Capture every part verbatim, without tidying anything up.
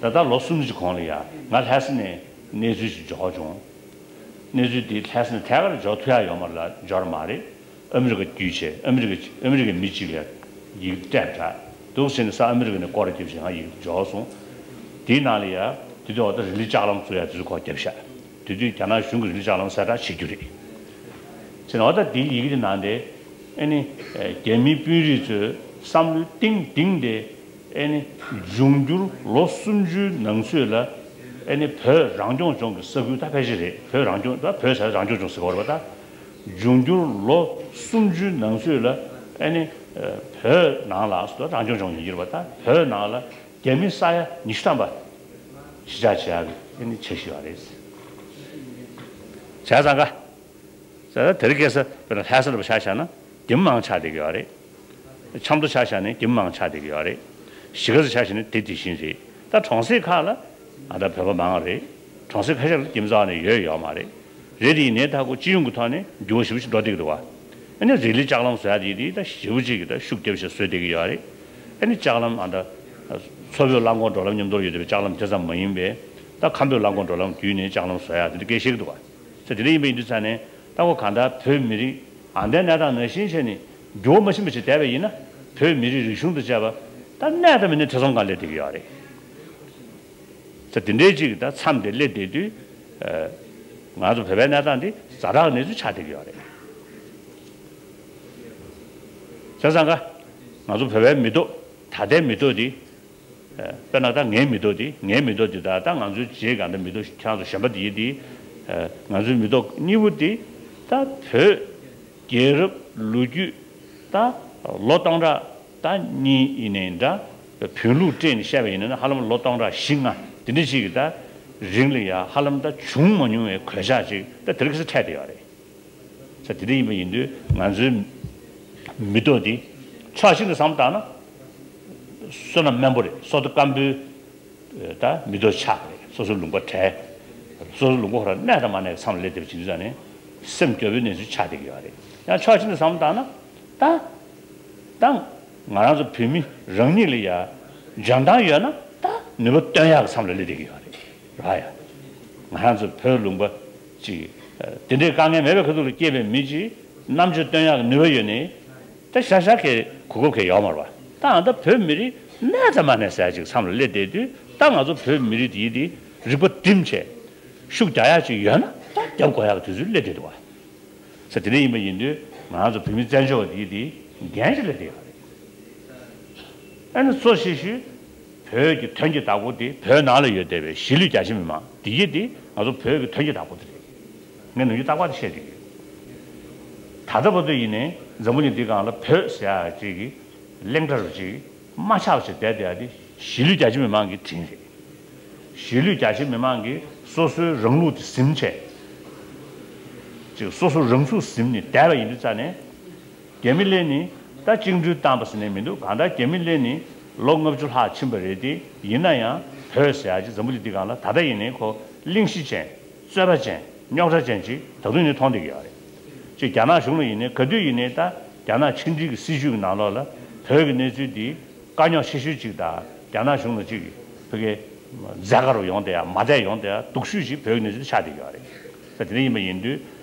ད་ལྟ་ལོ་གསུམ་ཅིག་གོང་ལ་ཡ་ང་ལྷ་ས་ནས་གནས་ཚུལ་ཅིག་འབྱོར་བྱུང་། གནས་ཚུལ་འདི་ལྷ་ས་ནས་ཐད་ཀར་འབྱོར་ཐུབ་ཡ་ཡོད་མ་རེད་ལ་འབྱོར་མ་རེད། ཨ་མི་རི་ཀ་བརྒྱུད་བྱས་ཨ་མི་རི་ཀ་ཨ་མི་རི་ཀའི་མི་གཅིག་ལ་ཡིག་སྤྲད་དྲ་འདུག་ཟེར་ནས་ས་ཨ་མི་རི་ཀ་ནས་སྐོར་ར་རྒྱབ་བྱས་ང་ཡིག་འབྱོར་སོང་། དེའི་ནང་ལ་ཡ་དེ་དུས་འོ་ད་རི་ལི་ལྕགས་ལམ་བཟོ་ཡ་དེ་ཚོ་སྐོར་རྒྱབ་ཤག་དེ་དུས་རྒྱ་ནག་གཞུང་གི་རི་ལི་ལྕགས་ལམ་གསལ་བསྒྲགས་བྱེད་རྒྱུ་རེད། ཟེར་ནས་འོ་ད་དེའི་ཡི་གེ་དེ་ནང་དེ་ཨེ་ནི་རྒྱ་མིའི་དཔོན་རིགས་ཚོས་བསམ་བློའི་གཏིང་གཏིང་དེ། ཨེ་ནི། འབྱུང་འགྱུར་ལོ་སུམ་ཅུའི་ནང་ཚུད་ལ། ཨེ་ནི་བོད་རང་སྐྱོང་ལྗོངས་ཀྱི་ས་ཁུལ་ད་ཕལ་ཆེར་རེད། བོད་རང་སྐྱོང་ད་བོད་ཟེར་རང་སྐྱོང་ལྗོངས་ཟེར་གྱི་ཡོད་རེད་པ་ད། འབྱུང་འགྱུར་ལོ་སུམ་ཅུའི་ནང་ཚུད་ལ། ཨེ་ནི། བོད་ནང་ལ་སུ་རང་སྐྱོང་ལྗོངས་ཡིན་གྱི་རེད་པ་ད། བོད་ནང་ལ་རྒྱ་མི་ས་ཡ་ཉི་ཤུ་ཐམ་པ་གཞིས་ཆགས་བྱེད་ཡག་གི་ཨེ་ནི་འཆར་གཞི་ཡོད་རེད། བྱས་ཙང་ཀ་ད་དེ་རིང་ཁ་སང་དཔེར་ན་ལྷ་ས་འདྲ་པོ་ཆ་བཞག་ན་རྒྱ་མི་མང་ཆགས་བསྡད་ཀྱི་ཡོད་རེད། ཆབ་མདོ་ཆ་བཞག་ན་རྒྱ་མི་མང་ཆགས་བསྡད་ཀྱི་ཡོད་རེད། གཞིས་ཀ་རྩེ་ཆ་བཞག་ན་དེ་དེ་བཞིན་རེད། ད་གྲོང་གསེབ་ཁག་ལ་ཨ་ད་བོད་པ་མང་རེད། གྲོང་གསེབ་ཁ་ཤས་ལ་རྒྱ་མི་རྩ་བ་ནས་ཡོད་ཡོད་མ་རེད། རེད་དེ་ཡིན་ནའི་ད་ཁོ་སྤྱི་ཡོངས་ཀྱི་ཐོག་ནས་འགྱུར་བ་ཞེ་པོ་ཅིག་འགྲོ་བསྡད་ཀྱི་འདུག་བ། ཨ་ནི་རི་ལི་ལྕགས་ལམ་བཟོ་ཡ་དེ་དེ་ད་ཞེ་པོ་ཅིག་གི་ད་ཤུགས་རྒྱབ་བྱས་བཟོས་བསྡད་ཀྱི་ཡོད་རེད། ཨ་ནི་ལྕགས་ལམ་ཨ་ད་མཚོ་བོད་རླངས་འཁོར་འགྲོ་ལམ་མཉམ་དུ་ཡོད་བསྡད་པའི་ལྕགས་ལམ་དེ་ཙམ་མ་ཡིན་པའི་ད་ཁམས་བོད་རླངས་འཁོར་འགྲོ་ལམ་བརྒྱུད་ནས་ལྕགས་ལམ་བཟོ་ཡ་དེ་འདྲ་སྐད་བཤད་ཀྱི་འདུག་བ། ས་དེ་འདྲ་ཡིན་པ་ཡིན་དུས་ཙང་ནས་ད་ཁོ་གང་ལྟར་བོད་མི་རིགས་ཨ་འདའི་གནས་སྟངས་ནང་བཞིན་བྱས་ནས་འགྱུར་བ་མ་ཕྱིན་པ་ཞིག་བསྡད་པ་ཡིན་ན་བོད་མི་རིགས་རིག་གཞུང་དང་བཅས་པ་ད་གནས་དང་མི་གནས་ཐེ་ཚོམ་སྒང་སླེབས་བསྡད་ཀྱི་ཡོད་རེད། ས་དེ་འདྲའི་ཅིག་ད་མཚམས་དེ་སླེབས་བསྡད་དུས་ང་ཚོ་བོད་པའི་གནས་སྟངས་འདི་ཛ་དྲག་གནས་ཚུལ་ཆགས་བསྡད་ཀྱི་ཡོད་རེད། བྱས་ཙང་ཀ་ང་ཚོ་བོད་པའི་མི་ཐོག་ད་ལྟའི་མི་ཐོག་འདི། དཔེར་ན་ད་ངའི་མི་ཐོག་འདི་ངའི་མི་ཐོག་འདི་ད་ད་ང་ཚོའི་རྗེས་གང་ལྟར་མི་ཐོག་ཁྱེད་རང་ཚོ་གཞོན་པ་འདི་ཡིན་འདི། ང་ཚོའི་མི་ཐོག་གཉིས་པོ་འདི་ད་བོད་རྒྱལ་རབས་ལོ་རྒྱུས་ད་ལོ་སྟོང་ཕྲག་ད་གཉིས་ཡིན་ནའི་འདྲ། བོན་ལུགས་སྤྲད་ནས་བཤད་པ་ཡིན་ན་ཧ་ལམ་ལོ་སྟོང་ཕྲག་བཞི་ལྔ་འདི་འདྲ་ཞིག་གི་ད་རིང་ལ་ཡ་ཧ་ལམ་ད་བྱུང་མ་མྱོང་བའི་གོད་ཆག་ཅིག་ད་དེ་རིང་ཁ་སང་འཕྲད་བསྡད་ཡོད་རེད། ས་དེ་འདྲ་ཡིན་པ་ཡིན་དུས་ང་ཚོའི་མི་ཐོག་འདི་ཕྱོགས་གཅིག་ནས་བསམ་བཏང་ན་བསོད་ནམས་དམན་པོ་རེད། སོ་ཏོ་སྐམ་པོའི་ད་མི་ཐོག་ཆགས་རེད། སོ་སོའི་ལུང་པ་བྲལ། སོ་སོའི་ལུང་པ་ཁོ་རང་གནས་དང་མ་གནས་ཀྱི་མཚམས་ལ་སླེབས་བསྡད་པ་ཇི་འདྲ་ནས་སེམས་སྐྱོ་བོའི་གནས་ཚུལ་ཆགས་བསྡད་ཀྱི་ཡོད་རེད། ཡང་ཕྱོགས་གཅིག་ནས་བསམ་བཏང་ན་ད་ད་ང་རང་ཚོ་བོད་མི་རང་ཉིད་ལ་ཡ་འཇོན་ཐང་ཡོད་ན་ད་ནུས་པ་བཏོན་ཡག་གི་མཚམས་ལ་སླེབས་བསྡད་ཀྱི་ཡོད་རེད། ར་ཡ། ང་རང་ཚོ་བོད་ལུང་པ་ཅིག་དེ་འདྲའི་དཀའ་ངལ་མེད་པའི་ཁ་ཐུག་ལ་སྐྱེས་པའི་མི་ཅིག་རྣམ་དཔྱོད་བཏོན་ཡག་གི་ནུས་པ་ཡོད་ནི། ད་ཤ་ཤ་གི་གོ་སྐབས་གི་ཡོད་མ་རེད་པ། ད་ཨ་ད་བོད་མི་རིགས་གནས་དང་མ་གནས་ཟེར་ཡག་ཅིག་མཚམས་ལ་སླེབས་བསྡད་དུས་ད་ང་ཚོ་བོད་མི་རིགས་དེ་ཡིན་དེ་རིག་པ་བསྒྲིམས་བྱས་ཤུགས་རྒྱག་ཡག་ཅིག་ཡོད་ན་ད་རྒྱབ་དགོས་ཡག་གི་དུས་ཚོད་སླེབས་བསྡད་འདུག་བ། ས་དེ་འདྲ་ཡིན་པ་ཡིན་དུས་ང་ཚོ་བོད་མི་བཙན་བྱོལ་བ་དེ་ཡིན་དེ་འགན་ཞིག་སླེབས་བསྡད་ཡོད་རེད། ཨ་ནི་གཙོ་ཆེ་ཤོས་བོད་ཀྱི་དོན་གྱི་བདག་པོ་དེ་བོད་ནང་ལ་ཡོད་བསྡད་པའི་གཞིས་ལུས་རྒྱ་ཆེ་མི་མང་དེ་ཡིན་དེ་ང་ཚོ་བོད་ཀྱི་དོན་གྱི་བདག་པོ་དེ་རེད། ངས་ནམ་རྒྱུན་རྟག་པར་དེ་བཤད་བསྡད་ཡོད། ད་ལྟ་བར་དུ་ཡིན་ནའི་འཛམ་བུ་གླིང་འདི་སྒང་ལ་བོད་ཟེར་ཡག་ཅིག་གི་གླེང་བྲལ་རུ་ཅིག་མ་ཆགས་པ་ཞིག་བསྡད་བསྡད་ཡག་དེ་གཞིས་ལུས་རྒྱ་ཆེ་མི་མང་གི་དྲིན་རེད། གཞིས་ལུས་རྒྱ་ཆེ་མི་མང་གིས་སོ་སོའི་རང་ལུགས་དེ་ཟིན་བྱས། ཅིག་སོ་སོ་རང་ཚུགས་ཟིན་ནས་བསྡད་པ་ཡིན་དུས་ཙང་ནས། རྒྱ་མི་སླེབས་ནས་ད་བཅིངས་འགྲོལ་བཏང་པ་ཟེར་ནས་མི་འདུག་གང་ལྟར་རྒྱ་མི་སླེབས་ནས་ལོ་ལྔ་བཅུ་ལྷག་ཕྱིན་པ་རེད་དེ་ཡིན་ན་ཡང་བོད་ཟེར་ཡག་ཅིག་འཛམ་བུ་གླིང་འདི་སྒང་ལ་ད་ལྟ་ཡིན་ནའི་ཁོ་གླེང་གཞི་ཅན། རྩོད་པ་ཅན། རྙོག་དྲ་ཅན་ཅིག་ད་དུང་ནི་མཐོང་བསྡད་ཀྱི་ཡོད་རེད། ཅིག་རྒྱ་ནག་གཞུང་ལ་ཡིན་ནའི་ག་དུས་ཡིན་ནའི་ད་རྒྱ་ནག་ཕྱི་འབྲེལ་གྱི་སྲིད་བྱུས་ཀྱི་ནང་ལོགས་ལ་བོད་ཀྱི་གནས་ཚུལ་འདི་དཀའ་རྙོག་ཆེ་ཤོས་ཅིག་དང་རྒྱ་ནག་གཞུང་ལ་ཅིག་བོད་ཀྱི་མཛད་དཀའ་རུ་ཡོང་བསྡད་ཡ་མ་བསྡད་ཡོང་བསྡད་ཡ་སྡུག་ཤོས་ཅིག་བོད་ཀྱི་གནས་ཚུལ་འདི་ཆགས་བསྡད་ཀྱི་ཡོད་རེད། ས་དེ་འདྲ་ཡིན་པ་ཡིན་དུས་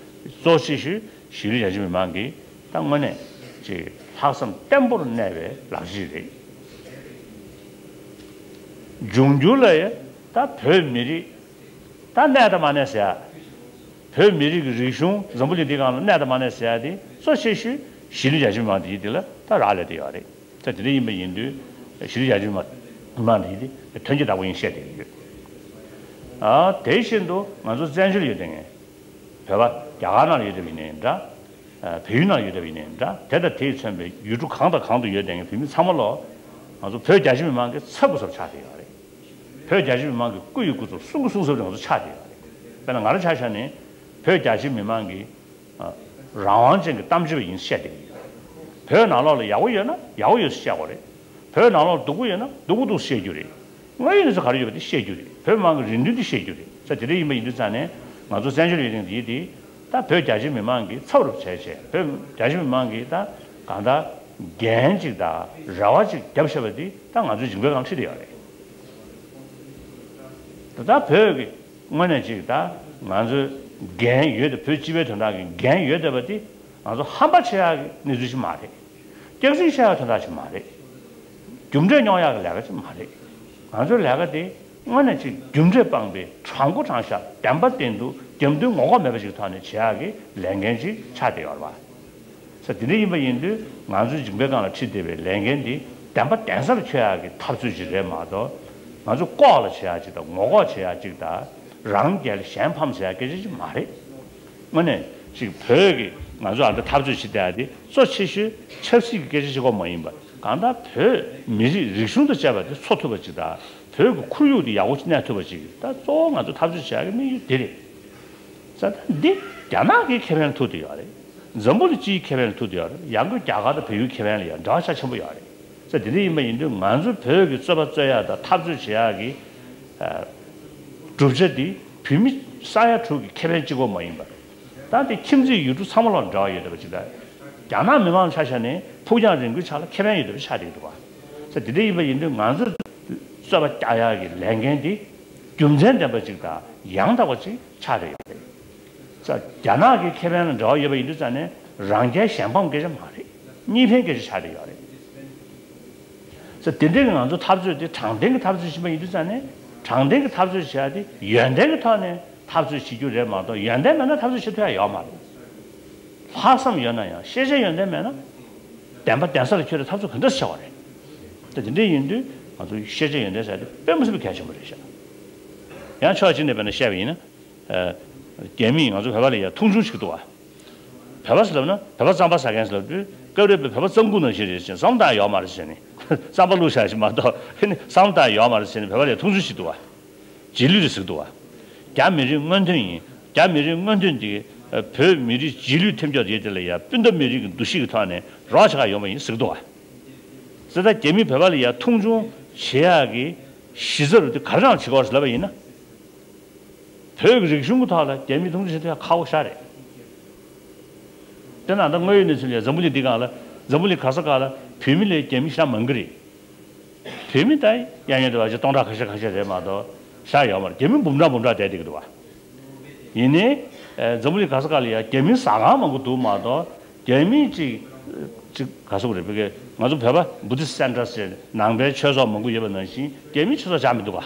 གཙོ་ཆེ་ཤོས་གཞིས་ལུས་རྒྱ་ཆེ་མི་མང་གིས་ད་དངོས་གནས་ཅིག་ལྷག་བསམ་བརྟན་པོར་གནས་པའི་ལག་རྗེས་རེད། འབྱུང་འགྱུར་ལ་ཡ་ད་བོད་མི་རིགས་ད་གནས་དང་མ་གནས་ཟེར་ཡ། བོད་མི་རིགས་ཀྱི་རིག་གཞུང་འཛམ་བུ་གླིང་འདི་སྒང་ལ་གནས་དང་མ་གནས་ཟེར་ཡ་དེ་གཙོ་ཆེ་ཤོས་གཞིས་ལུས་རྒྱ་ཆེ་མི་མང་དེ་ཡིན་དེ་ལ་ད་རག་ལས་བསྡད་ཡོད་རེད། ད་དེ་འདྲ་ཡིན་པ་ཡིན་དུས་གཞིས་ལུས་རྒྱ་ཆེ་མི་མང་དེ་ཡིན་དེ་དོན་གྱི་བདག་པོ་ཡིན་བཤད་བསྡད་ཀྱི་ཡོད། ཨ་དེ་བཞིན་དུ་ང་ཚོ་བཙན་བྱོལ་ཡོད་དེ་ངས་བོད་པ་རྒྱ་གར་ནང་ལ་ཡོད་བསྡད་པ་ཡིན་ནའི་འདྲ། བལ་ཡུལ་ནང་ཡོད་བསྡད་པ་ཡིན་ནའི་འདྲ། དེ་དང་དེས་མཚོན་པའི་ཡུལ་གྲུ་གང་དང་གང་དུ་ཡོད་བསྡད་མཁན་བོད་མི་ཚང་མ་ལོ། ང་ཚོ་བོད་རྒྱ་ཆེ་མི་མང་གི་ཚབ་དགོས་ཚབ་ཆགས་བསྡད་ཡོད་རེད། བོད་རྒྱ་ཆེ་མི་མང་གི་སྐུ་ཡི་སྐུ་ཚབ་གསུང་གི་གསུང་ཚབ་དེ་ང་ཚོ་ཆགས་བསྡད་ཡོད་རེད། དཔེར་ན་ང་རང་ཆ་བཞག་ནས་བོད་རྒྱ་ཆེ་མི་མང་གི་རང་དབང་ཅན་གྱི་གཏམ་བརྗོད་པ་ཡིན་བཤད་བསྡད་ཀྱི་ཡོད། བོད་ནང་ལོགས་ལ་ཡག་པོ་ཡོད་ན་ཡག་པོ་ཡོད་ཟེར་བཤད་དགོས་རེད། བོད་ནང་ལོགས་སྡུག་པོ་ཡོད་ན་སྡུག་པོ་འདུག་ཟེར་བཤད་རྒྱུ་རེད། དངོས་ཡོད་གནས་ཚུལ་ག་རེ་ཡོད་པ་དེ་བཤད་རྒྱུ་རེད། བོད་མང་གི་རེ་འདུན་དེ་བཤད་རྒྱུ་རེད། ས་དེ་འདྲ་ཡིན་པ་ཡིན་དུས་ཙང་ནས་ང་ཚོ་བཙན་བྱོལ་ཡོད་དེང་དེ་ཡིན་དེ་ད་བོད་རྒྱ་ཆེ་མི་མང་གི་ཚབ་རུ་བྱས་བྱས་བོད་རྒྱ་ཆེ་མི་མང་གི་ད་གང་ལྟར་འགན་ཅིག་དང་རེ་བ་ཅིག་བརྒྱབ་བཞག་པ་དེ་ད་ང་ཚོའི་མཇིང་པའི་སྒང་ཁྲིད་བསྡད་ཡོད་རེད། ད་ལྟ་བོད་ཀྱི་དངོས་གནས་ཅིག་ད་ང་ཚོའི་འགན་ཡོད་དེ། བོད་སྤྱི་པའི་དོན་དག་གི་འགན་ཡོད་བསྡད་པ་དེ་ང་ཚོ་ཧམ་པ་བྱེད་ཡག་གི་གནས་ཚུལ་ཞིག་མ་རེད། སྐྱག་རྫུན་བཤད་ཡག་དོན་དག་ཅིག་མ་རེད། རྒྱུ་འབྲས་རྙོག་ཡག་གི་ལས་ཀ་ཅིག་མ་རེད། ང་ཚོའི་ལས་ཀ་དེ་དངོས་གནས་ཅིག་རྒྱུ་འབྲས་སྤངས་པའི་དྲང་པོ་དྲང་བཞག་བདེན་པ་བདེན་ཐུག་རྒྱབ་མདུན་ངོ་ལྐོག་མེད་པ་ཞིག་ཐོག་ནས་བྱེད་ཡག་གི་ལས་འགན་ཅིག་ཆགས་བསྡད་ཡོད་རེད་པ། ས་དེ་འདྲ་ཡིན་པ་ཡིན་དུས་ང་ཚོའི་མཇིང་པའི་སྒང་ལ་ཁྲིད་བསྡད་པའི་ལས་འགན་འདི་བདེན་པ་བདེན་ས་ལ་འཁྱོལ་ཡག་གི་འཐབ་རྩོད་ཅིག་རེད་མ་གཏོགས། ང་ཚོ་ལྐོག་ལ་བྱེད་ཡག་ཅིག་དང་། ངོ་ལྐོག་བྱེད་ཡག་ཅིག་དང་། རང་རྒྱལ་གཞན་ཕམ་ཟེར་ཡག་སྐད་ཆ་ཅིག་མ་རེད། དངོས་གནས་ཅིག་བོད་ཀྱི་ང་ཚོ་ཨ་འདྲ་འཐབ་རྩོད་བྱེད་བསྡད་ཡག་འདི་གཙོ་ཆེ་ཤོས་ཆབ་སྲིད་ཀྱི་སྐད་ཆ་ཅིག་ཀྱང་མ་ཡིན་པ། གང་ལྟར་བོད་མི་རིགས་རིག་གཞུང་དང་བཅས་པ་དེ་འཚོ་ཐུབ་པ་ཅིག་དང་། བོད་ཀྱི་ཁོར་ཡུག་དེ་ཡག་པོ་གནས་ཐུབ་པ་ཅིག་ད་གཙོ་བོ་ང་ཚོ་འཐབ་རྩོད་བྱེད་ཡག་གི་དམིགས་ཡུལ་འདི་རེད། ས་ད་འདི་རྒྱ་ནག་གི་ཁེ་ཕན་ལ་ཐུག་བསྡད་ཡོད་རེད། འཛམ་བུ་གླིང་སྤྱིའི་ཁེ་ཕན་ལ་ཐུག་བསྡད་ཡོད་རེད། ཡང་སྒོས་རྒྱ་གར་དང་བལ་ཡུལ་ཁེ་ཕན་ལ་ཡང་འབྲེལ་བ་ཤུགས་ཆེན་པོ་ཡོད་རེད། ས་དེ་འདྲ་ཡིན་པ་ཡིན་དུས་ང་ཚོ་བོད་ཀྱི་རྩོད་པ་རྩོད་ཡག་དང་འཐབ་རྩོད་བྱེད་ཡག་གི་ཨ་གྲུབ་ཆ་འདི་བོད་མི་ས་ཡ་དྲུག་གི་ཁེ་ཕན་གཅིག་པོ་མ་ཡིན་པ། ད་འདི་ཁྱིམ་མཚེས་ཡུལ་གྲུ་ཚང་མ་ལ་འབྲེལ་བ་ཡོད་བསྡད་པ་ཅིག་དང་། རྒྱ་ནག་མི་མང་ཆ་བཞག་ནས་ཕུགས་རྒྱང་རིང་པོའི་ཆ་ལ་ཁེ་ཕན་ཡོད་བསྡད་པ་ཆགས་བསྡད་ཀྱི་འདུག་པ། ས་དེ་འདྲ་ཡིན་པ་ཡིན་དུས་ང་ཚོ་རྩོད་པ་རྒྱག་ཡག་གི་ལས་འགན་འདི་རྒྱུ་མཚན་ལྡན་པ་ཅིག་དང་ཡང་དག་པ་ཅིག་ཆགས་བསྡད་ཡོད་རེད། ས་རྒྱ་ནག་གི་ཁེ་ཕན་ལ་འབྲེལ་བ་ཡོད་པ་ཡིན་དུས་ཙང་ནས་རང་རྒྱལ་གཞན་ཕམ་སྐད་ཆ་མ་རེད། གཉིས་ཕན་སྐད་ཆ་ཆགས་བསྡད་ཡོད་རེད། ས་དེ་འདྲའི་ང་ཚོ་འཐབ་རྩོད་དེ་དྲང་བདེན་གྱི་འཐབ་རྩོད་ཕྱིན་པ་ཡིན་དུས་ཙང་ནས། དྲང་བདེན་གྱི་འཐབ་རྩོད་བྱེད་ཡག་དེ་ཡོན་ཏན་གྱི་ཐོག་ནས་འཐབ་རྩོད་བྱེད་རྒྱུ་རེད་མ་གཏོགས། ཡོན་ཏན་མེད་ན་འཐབ་རྩོད་བྱེད་ཐུབ་ཡག་ཡོད་མ་རེད། ལྷག་བསམ་ཡོད་ན་ཡང་། ཤེས་བྱ་ཡོན་ཏན་མེད་ན། བདེན་པ་བདེན་ས་ལ་འཁྱོལ་ཏེ་འཐབ་རྩོད་ག་འདྲ་བྱེད་དགོས་རེད། ད་དེ་འདྲ་ཡིན་དུས་ང་ཚོ་ཤེས་བྱ་ཡོན་ཏན་ཟེར་དེ་དཔེ་མི་སྲིད་པའི་གལ་ཆེན་པོ་རེད་ཤག་ཡང་ཕྱོགས་གཅིག་ནས་དཔེར་ན་བཤད་པ་ཡིན་ན། ཨ་རྒྱ་མིས་ང་ཚོ་བོད་པ་ལ་ཡ་མཐོང་ཆུང་བྱེད་ཀྱི་འདུག་བ། བོད་པ་ཟེར་ལབ་ན་བོད་པ་རྩམ་པ་ཟ་མཁན་ཟེར་ལབ་དུས། སྐབས་རེ་བོད་པ་རྩམ་ཁུག་ནང་བཞིན་རེད་ཟེར། བསམ་བློ་བཏང་ཡག་ཡོད་མ་རེད་ཟེར་ནས། རྩམ་པ་བླུགས་བཞག་ཞིག་མ་གཏོགས། ཨ་ནི་བསམ་བློ་བཏང་ཡག་ཡོད་མ་རེད་ཟེར་ནས་བོད་པ་ལ་ཡ་མཐོང་ཆུང་བྱེད་ཀྱི་འདུག་བ། རྗེས་ལུས་རེད་ཟེར་གྱི་འདུག་བ། རྒྱ་མི་རིགས་སྔོན་ཐོན་ཡིན། རྒྱ་མི་རིགས་སྔོན་ཐོན་འདི་བོད་མི་རིགས་རྗེས་ལུས་ཐེབས་འཇོག་ཡོད་དེ་ལ་ཡ་སྤུན་ཟླ་མི་རིགས་ཀྱི་འདུ་ཤེས་ཀྱི་ཐོག་ནས་རོགས་བྱེད་ག་ཡོང་བ་ཡིན་ཟེར་གྱི་འདུག་བ། ཟེར་ད་རྒྱ་མི་བོད་པ་ལ་ཡ་མཐོང་ཆུང་བྱེད་ཡག་གི་གཞི་རྩ་རུ་དེ་ག་རེ་རང་བྱེད་དགོས་ཟེར་ལབ་པ་ཡིན་ན། བོད་ཀྱི་རིག་གཞུང་གི་ཐོག་ལ་རྒྱ་མིས་མཐོང་ཆུང་བྱེད་ཐུབ་ཡག་ཁག་པོ་ཞེ་དྲག་རེད། དེ་ན་ད་དངོས་ཡོད་གནས་ཚུལ་ལ་འཛམ་བུ་གླིང་འདི་སྒང་ལ། འཛམ་བུ་གླིང་ག་ས་ག་ལ་བོད་མི་ལས་རྒྱ་མི་ཞེ་དྲག་མང་གི་རེད། བོད་མི་ད་ཡང་ཡང་དུ་བ་ཅིག་སྟོང་ཕྲག་ཁ་ཤས་ཁ་ཤས་རེད་མ་གཏོགས་ཞེ་དྲག་ཡོད་མ་རེད། རྒྱ་མི་འབུམ་ཕྲག་འབུམ་ཕྲག་བསྡད་བསྡད་ཀྱི་འདུག་བ། ཡིན་ནའི་ཨ་འཛམ་བུ་གླིང་ག་ས་ག་ལ་ཡ་རྒྱ་མི་ཟ་ཁང་མང་པོ་འདུག་མ་གཏོགས། རྒྱ་མི་ཅིག་ཅིག་ག་ཟེར་དགོས་རེད། བོད་སྐད་ང་ཚོ་བོད་པ་བུ་དིསི་སེན་ཊར་ཟེར་ནང་པའི་ཆོས་ཚོགས་མང་པོ་ཡོད་པ་ནང་བཞིན་རྒྱ་མིའི་ཆོས་ཚོགས་ཅང་མི་འདུག་ག་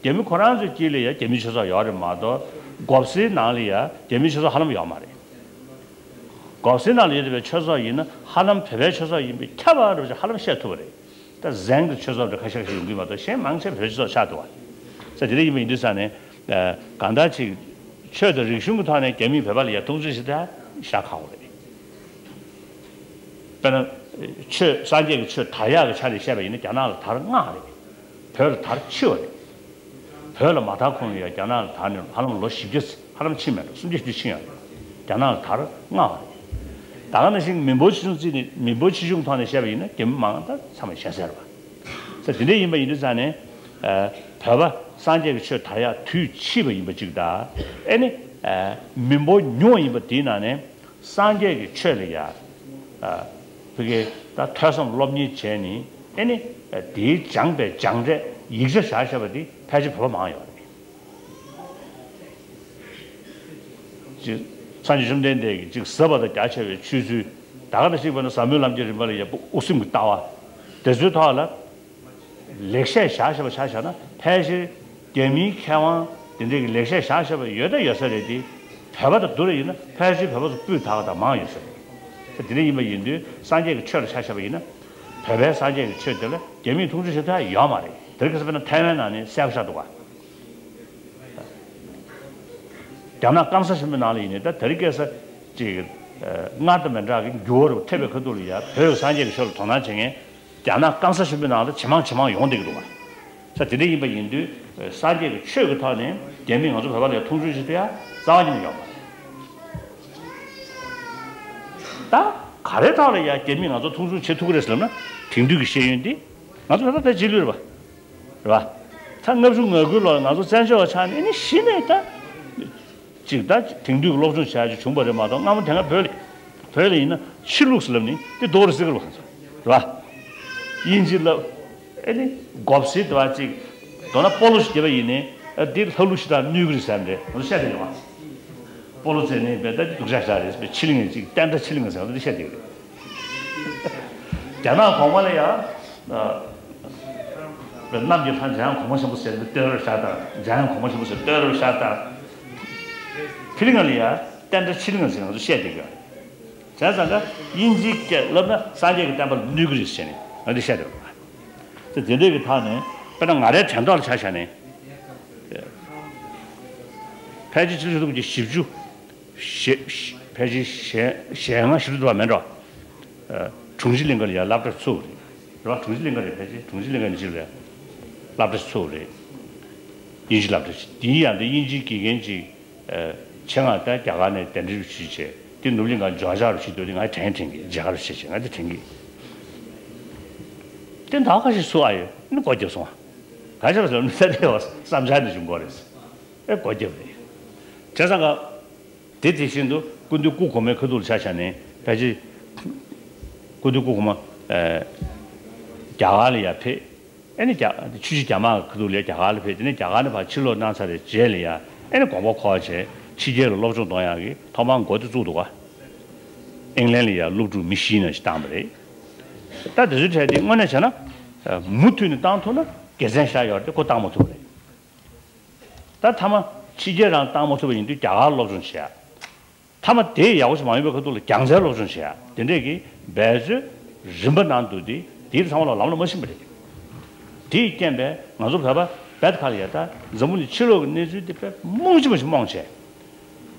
རྒྱ་མི་ཁོ་རང་ཚོའི་དཀྱིལ་ལ་ཡ་རྒྱ་མིའི་ཆོས་ཚོགས་ཡོད་རེད་མ་གཏོགས། མགོ་སེར་ནང་ལ་ཡ་རྒྱ་མིའི་ཆོས་ཚོགས་ཧ་ལམ་ཡོད་མ་རེད། མགོ་སེར་ནང་ལ་ཡོད་བསྡད་པའི་ཆོས་ཚོགས་ཡིན་ན་ཧ་ལམ་བོད་པའི་ཆོས་ཚོགས་ཡིན་པས་ཁྱབ་པ་རེད་ཅེས་ཧ་ལམ་བཤད་ཐུབ་པ་རེད། ད་ཟན་གྱི་ཆོས་ཚོགས་འདྲ་ཁ་ཤས་ཁ་ཤས་ཡོང་གི་མ་གཏོགས། གཞན་མང་ཆེ་བོད་ཆོས་ཚོགས་ཆགས་འདུག་བ། ས་དེ་འདྲ་ཡིན་པ་ཡིན་དུས་ཙང་ནས། ཨ་གང་ལྟར་ཅིག་ཆོས་དང་རིག་གཞུང་གི་ཐོག་ནས་རྒྱ་མིས་བོད་པ་ལ་ཡ་མཐོང་ཆུང་བྱེད་ཐུབ་ཡག་ཞེ་དྲག་ཁག་པོ་རེད། དཔེར་ན། ཆོས་སངས་རྒྱས་ཀྱི་ཆོས་དར་ཡག་གི་ཆ་ནས་བཤད་པ་ཡིན་ན་རྒྱ་ནག་ལ་དར་སྔ་བ་རེད། བོད་ལ་དར་ཕྱི་བ་རེད། བོད་ལ་མ་དར་གོང་ལ་ཡ་རྒྱ་ནག་ལ་དར་ནས་ཧ་ལམ་ལོ་བཞི་བརྒྱ་ཧ་ལམ་ཕྱིན་མེད་འགྲོ། སུམ་བརྒྱ་བཞི་བརྒྱ་ཕྱིན་ཡོད་རེད། རྒྱ་ནག་ལ་དར་སྔ་བ་རེད། ད་ག་ནང་བཞིན་མི་འབོར་ཆེ་ཆུང་བརྩིས་ནས། མི་འབོར་ཆེ་ཆུང་ཐོག་ནས་བཤད་པ་ཡིན་ན་རྒྱ་མི་མང་ད་ཚང་མས་ཤེས་གསལ་རེད་པ། ས་དེ་འདྲ་ཡིན་པ་ཡིན་དུས་ཙང་ནས། ཨ་བོད་པ་སངས་རྒྱས་ཀྱི་ཆོས་དར་ཡག་དུས་ཕྱིས་པ་ཡིན་པ་གཅིག་དང་། ཨེ་ནི། ཨ་མི་འབོར་ཉུང་བ་ཡིན་པ་དེའི་ནང་ནས། སངས་རྒྱས་ཀྱི་ཆོས་ལ་ཡ། ཨ་ཕ་གི་ད་ཐོས་བསམ་སློབ་གཉེར་བྱས་ནས། ཨེ་ནི། ཨ་དེའི་སྦྱངས་པའི་སྦྱངས་འབྲས་ཡིག་ཆ་བཞག་བཞག་པ་དེ་ཕལ་ཆེར་བོད་པ་མང་ཡོད་རེད། ཅིག་སངས་རྒྱས་བཅོམ་ལྡན་འདས་ཀྱིས་ཅིག་ཟབ་པ་དང་རྒྱ་ཆེ་བའི་ཆོས་ཚུལ། ད་ག་ནང་བཞིན་དཔེར་ན་ཟབ་མོའི་ལམ་གྱི་རིམ་པ་ལ་ཡ་དབུ་དབུ་སེམས་ཀྱི་ལྟ་བ། དེ་ཚོའི་ཐོག་ལ། ལེགས་བཤད་བཞག་བཞག་པ་ཆ་བཞག་ན། ཕལ་ཆེར་རྒྱ་མིའི་མཁས་དབང་དེ་འདྲའི་གི་ལེགས་བཤད་བཞག་བཞག་པ་ཡོད་ད་ཡོད་ས་རེད་དེ། བོད་པ་དང་བསྡུར་བ་ཡིན་ན་ཕལ་ཆེར་བོད་པ་ཚོ་སྤུས་དག་པ་དང་མང་ཡོད་ས་རེད། དེ་འདྲ་ཡིན་པ་ཡིན་དུས་སངས་རྒྱས་ཀྱི་ཆོས་ལ་ཆ་བཞག་པ་ཡིན་ན། བོད་པའི་སངས་རྒྱས་ཀྱི་ཆོས་དེ་ལ་རྒྱ་མིས་མཐོང་ཆུང་བྱེད་ཐུབ་ཡག་ཡོད་མ་རེད། དེ་རིང་ཁ་སང་དཔེར་ན་ཐའེ་ཝན་ནང་ནས་གསལ་པོ་ཆགས་འདུག་ག་རྒྱ་ནག་སྐམ་ས་ཆེན་པོའི་ནང་ལ་ཡིན་ནའི་ད་དེ་རིང་ཁ་སང་ཅིག་སྔར་དང་མི་འདྲ་གི་འགྱུར་བ་རུ་ཐེབས་པའི་ཁ་ཐུག་ལ་ཡ་བོད་ཀྱི་སངས་རྒྱས་ཀྱི་ཆོས་ལ་དོ་སྣང་བྱེད་མཁན། རྒྱ་ནག་སྐམ་ས་ཆེན་པོའི་ནང་ལ་ཇེ་མང་ཇེ་མང་ཡོང་བསྡད་ཀྱི་འདུག་བ། ས་དེ་འདྲ་ཡིན་པ་ཡིན་དུས་སངས་རྒྱས་ཀྱི་ཆོས་ཀྱི་ཐོག་ནས་རྒྱ་མིས་ང་ཚོ་བོད་པ་ལ་མཐོང་ཆུང་བྱེད་ཐུབ་ཡག་རྩ་བ་ཉིད་ནས་ཡོད་མ་རེད། ད་ག་རེ་ཐོག་ལ་ཡ་རྒྱ་མིས་ང་ཚོ་མཐོང་ཆུང་བྱེད་ཐུབ་ཀྱི་རེད་ཟེར་ལབ་ན། དེང་དུས་ཀྱི་ཤེས་ཡོན་འདི་ང་ཚོ་ད་ལྟ་རྗེས་ལུས་རེད་པ། རེད་པ། ད་ལྔ་བཅུ་ང་དགུའི་ལོ་ལ་ང་ཚོ་བཙན་བྱོལ་བ་ཆགས་ནས་ཨ་ནི་གཞི་ནས་ད། ཅིག་ད་དེང་དུས་ཀྱི་སློབ་སྦྱོང་བྱ་ཡག་ཅིག་བྱུང་བ་རེད་མ་གཏོགས། སྔ་མོ་དེ་སྔ་བོད་ལ་བོད་ལ་ཡིན་ན་ཕྱི་ལུགས་སུ་ལབ་ནས་དེ་རྡོག་རེ་བརྩི་གི་རེད་པ། ང་ཚོ་རེད་པ། དབྱིན་ཇི་ལབ། ཨེ་ནི་མགོ་སེར་དེ་བ་ཅིག་མདོར་ན་སྤོ་ལོ་ཞིག་རྒྱབ་པ་ཡིན་ནའི། ཨ་འདི་ལྷ་ཀླུ་ཞེ་དྲག་གནོད་ཀྱི་རེད་ཟེར་ནས་ང་ཚོ་བཤད་བསྡད་ཡོད་པ། སྤོ་ལོ་རྩེད་ནས་བས་ད་འདི་སྡུག་ཅག་ཅག་རེད་ཟེར་བའི་ཕྱི་གླིང་ངས་ཅིག་བསྟན་དགྲ་ཕྱི་གླིང་ངས་ཟེར་བ་འདི་བཤད་བསྡད་ཡོད་རེད། རྒྱ་ནག་གོང་མ་ལ་ཡང་ཨ་གནམ་གྱི་ལྷ་འཇམ་དབྱངས་གོང་མ་ཆེན་པོ་ཟེར་ནས་བསྟོད་རར་བཞག་དང་འཇམ་དབྱངས་གོང་མ་ཆེན་པོ་ཟེར་བསྟོད་རར་བཞག་དང་། ཕྱི་གླིང་ལ་ཡང་བསྟན་དགྲ་ཕྱི་གླིང་ངས་ཟེར་ང་ཚོ་བཤད་བསྡད་ཡོད་རེད། བྱས་ཙང་ཀ་དབྱིན་ཇིའི་སྐད་བསླབ་ན་སངས་རྒྱས་ཀྱི་བསྟན་པ་ལ་གནོད་ཀྱི་རེད་ཟེར་ནས་ང་འདི་བཤད་འདོད་པ། དེ་འདྲའི་གི་ཐག་ནས་དཔེར་ན་ང་རའི་དྲན་ཐོག་ལ་ཆ་བཞག་ནས། ཕལ་ཆེར་ཕྱི་ལོ་ཆིག་སྟོང་དགུ་བརྒྱ་བཞི་བཅུ་ཞེ་ཕལ་ཆེར་ཞེ་ཞེ་ལྔ་བཞི་བཅུ་ཙམ་མེད་འགྲོ། དྲུང་ཆེ་གླིང་ག་ལ་ཡང་སློབ་གྲྭ་ཚུགས་རེད། རེད་བ། དྲུང་ཆེ་གླིང་ག་རེད། ཕལ་ཆེར་དྲུང་ཆེ་གླིང་ག་ནས་ཅིག་རེད། སློབ་གྲྭ་ཚུགས་རེད། དབྱིན་ཇི་སློབ་གྲྭ་ཅིག་དེའི་ཡང་དེ་དབྱིན་ཇིའི་དགེ་རྒན་ཅིག་ཆེད་མངགས་ད་རྒྱ་གར་ནས་གདན་འདྲེན་ཞུས་བྱས་དེ་ནུབ་གླིང་ག་འབྱོར་འཇགས་རུ་ཞིག་འདུག་དེ་ང་དྲན་དྲན་གི་མཇལ་ཁ་རུ་བྱས་བྱས་ང་དེ་དྲན་གི། དེ་ད་ག་ཞིག་སུ་ཨ་ཡོད་ནི་སྒོ་རྒྱབ་སོང་ཨ། ག་ཞིག་ལ་ཟེར་ནི་ས་དེ་བ་བསམ་འཆར་ནས་བྱུང་གོ་རེད། ཨེ་སྒོ་རྒྱབ་རེད། བྱས་ཙང་ཀ་དེ་དེ་བཞིན་དུ་སྐུ་མདུན་སྐུ་གོང་མའི་ཁ་ཐུག་ལ་ཆ་བཞག་ནས་ཕལ་ཆེར་སྐུ་མདུན་སྐུ་གོང་མ་ཨེ་རྒྱ་གར་ལ་ཡར་ཕེབས། ཨེ་ནི་རྒྱ་ཆུ་བཞི་རྒྱ་དམག་གི་ཁ་ཐུག་ལ་རྒྱ་གར་ལ་ཕེབས། དེ་ནས་རྒྱ་གར་ནས་ཕར་ཕྱིར་ལོག་གནང་ཚར་བའི་རྗེས་ལ་ཡ་ཨེ་ནི་དགོངས་པ་འཁོར་བྱས་ཕྱི་རྒྱལ་ལ་སློབ་སྦྱོང་གཏོང་ཡག་གི་ཐོག་མར་འགོ་དེ་བཙུགས་འདུག་ག་ཨིང་ལན་ལ་ཡ་སློབ་ཕྲུག་མི་བཞི་ན་ཞིག་བཏང་བ་རེད། ད་དེ་ཚོའི་གྲས་དེ་དངོས་གནས་བྱས་ན་མུ་མཐུད་ནས་བཏང་ཐུབ་ན་དགེ་མཚན་ཤར་ཡོད་རེད། དེ་ཁོ་བཏང་མ་ཐུབ་པ་རེད། ད་མཐའ་མ་ཕྱི་རྒྱལ་རང་བཏང་མ་ཐུབ་པ་ཡིན་དུས་རྒྱ་གར་སློབ་སྦྱོང་བྱེད་ཡག་མཐའ་མ་དེ་ཡག་པོ་ཞིག་མ་ཡོང་བའི་ཁ་ཐུག་ལ་རྒྱལ་རྩེར་སློབ་སྦྱོང་བྱེད་ཡ་དེ་འདྲས་ཀྱི་འབད་རྩོལ་རིམ་པ་གནང་འདུག་དེ་དེའི་ཚང་མ་ལ་ལམ་ལ་མ་ཕྱིན་པ་རེད། དེའི་རྐྱེན་པས་ང་ཚོ་བོད་པ་བེད་ཁ་ལ་ཡ་ད་འཛམ་བུ་གླིང་ཕྱི་ལོགས་ཀྱི་གནས་ཚུལ་དེ་དཔེ་རྨོངས་ཅི་མ་ཞིག་རྨོངས་བྱས།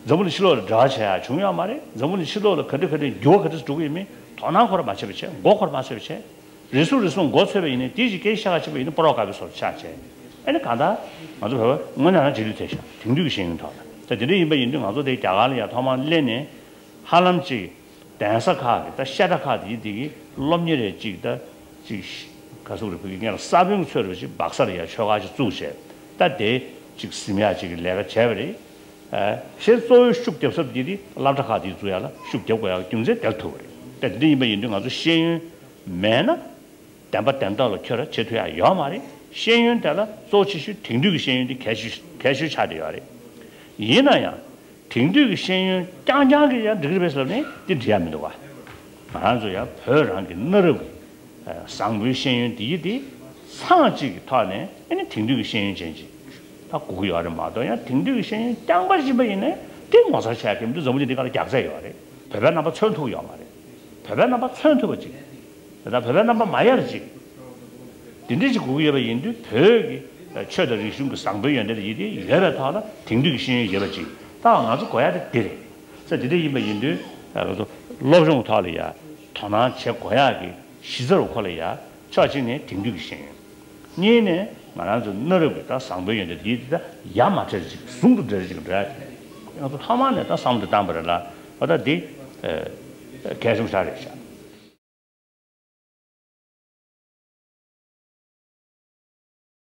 འཛམ་བུ་གླིང་ཕྱི་ལོགས་ལ་འབྲེལ་བ་བྱེད་ཡ་བྱུང་ཡོད་མ་རེད། འཛམ་བུ་གླིང་ཕྱི་ལོགས་ལ་ག་འདྲ་ག་འདྲ་འགྱུར་བ་ག་འདྲ་འགྲོ་གི་ཡོད་མེད་དོ་སྣང་ཁོ་ར་མ་བྱས་པ་བྱས། མགོ་ཁོ་ར་མ་ཚོས་པ་བྱས། རེ་ཟུང་རེ་ཟུང་མགོ་ཚོས་པ་ཡིན་ན་དེའི་གཞི་སྐད་ཆ་བཤད་པ་ཅིག་ཡིན་ན་སྤོ་རོགས་དཀར་པོའི་བཟོ་འདྲ་ཆགས་བྱས། ཨ་ནི་གང་ལྟར་ང་ཚོ་བོད་པ་དངོས་གནས་རང་རྗེས་ལུས་ཐེབས་ཤག་དེང་དུས་ཀྱི་ཤེས་ཡོན་ཐོག་ལ། ད་དེ་འདྲ་ཡིན་པ་ཡིན་དུས་ང་ཚོ་དེ་རྒྱ་གར་ལ་ཡང་ཐོག་མར་སླེབས་ནས་ཧ་ལམ་ཅིག་གདན་ས་ཁག་གི་ད་བཤད་གྲྭ་ཁག་དེ་ཡི་དེ་གི་སློབ་གཉེར་རེ་ཅིག་ད་ཅིག་ག་ཟེར་རེད། བོད་ཀྱི་སྔོན་ལ་ས་བོན་གྱི་ཚོད་རེ་ཅིག་སྦག་ས་ལ་ཡང་ཆོས་ཁང་ཅིག་བཙུགས་བྱས་ད་དེ་ཅིག་ཟིན་ཡག་ཅིག་གི་ལས་ཀ་བྱས་པ་རེད། ཨ་གཞན་གཙོ་བོའི་ཤུགས་རྒྱབ་ས་དེ་དེ་སློབ་གྲྭ་ཁག་དེ་བཙུགས་ཡག་ལ་ཤུགས་རྒྱབ་དགོས་ཡག་རྒྱུ་མཚན་དེར་ཐུག་པ་རེད། ད་དེ་འདྲ་ཡིན་པ་ཡིན་དུས་ང་ཚོ་ཤེས་ཡོན་མེད་ན། བདེན་པ་བདེན་མཐའ་ལ་ཁྱོད་ར་བྱེད་ཐུབ་ཡག་ཡོད་མ་རེད། ཤེས་ཡོན་དེ་ལ་གཙོ་ཆེ་ཤོས་དེང་དུས་ཀྱི་ཤེས་ཡོན་དེ་གལ་ཆེ་གལ་ཆེ་ཤོས་ཆགས་བསྡད་ཡོད་རེད། ཡིན་ན་ཡང་དེང་དུས་ཀྱི་ཤེས་ཡོན་རྐྱང་རྐྱང་གིས་ཡང་འགྲིག་གི་རེད་པས་ཟེར་ལབ་ནས་དེ་འགྲིག་ཡག་མི་འདུག་ག་ང་རང་ཚོ་ཡང་བོད་རང་གི་གནའ་རབས་ཀྱི་བཟང་པོའི་ཤེས་ཡོན་དེ་ཡི་དེ་ཚང་གཅིག་གི་ཐོག་ནས་ཨ་ནི་དེང་དུས་ཀྱི་ཤེས་ཡོན་ཅན་ཅིག་ད་དགོས་ཀྱི་ཡོད་རེད་མ་གཏོགས། ཡང་དེང་དུས་ཀྱི་ཤེས་ཡོན་རྐྱང་པ་ཡིན་པ་ཡིན་ན་དེ་ངོ་མཚར་ཆགས་ཀྱི་མི་འདུག་འཛམ་བུ་གླིང་འདི་སྒང་ལ་རྒྱག་ཚད་ཡོད་རེད། བོད་པའི་རྣམ་པ་མཚོན་ཐུབ་ཀྱི་ཡོད་མ་རེད། བོད་པའི་རྣམ་པ་མཚོན་ཐུབ་པ་ཅིག་ད་བོད་པའི་རྣམ་པ་མ་ཡལ་བ་ཅིག་དེ་འདྲ་ཅིག་དགོས་ཀྱི་ཡོད་པ་ཡིན་དུས་བོད་ཀྱི་ཆོས་དང་རིག་གཞུང་གི་བཟང་པོའི་ཡོན་ཏན་དེ་ཡིན་དེ་ཡོད་པའི་ཐོག་ལ་དེང་དུས་ཀྱི་ཤེས་ཡོན་ཡོད་པ་ཅིག་ད་ང་ཚོ་དགོས་ཡག་དེ་དེ་རེད། ས་དེ་འདྲ་ཡིན་པ་ཡིན་དུས་ང་ཚོ་སློབ་སྦྱོང་ཐོག་ལ་ཡ་དོ་སྣང་བྱེད་དགོས་ཡག་གི་གཞི་རྩ་རུ་ཁོ་ལ་ཡ་ཕྱོགས་གཅིག་ནས་དེང་དུས་ཀྱི་ཤེས་ཡོན། གཉིས་ནས་ང་རང་ཚོ་གནའ་རབས་ཀྱི་ད་བཟང་པོའི་ཡོན་ཏན་དེ་ད་ཡ་མ་བྲལ་ཅིག་ཟུང་དུ་འབྲེལ་ཅིག་འགྲོ་ཡ་དེ་ང་ཚོ་ཐོག་མ་ནས་ད་བསམ་བློ་བཏང་པ་རེད་ལ། ཨ་ད་འདི་གལ་ཆེན་པོ་ཞིག་རེད་ཤག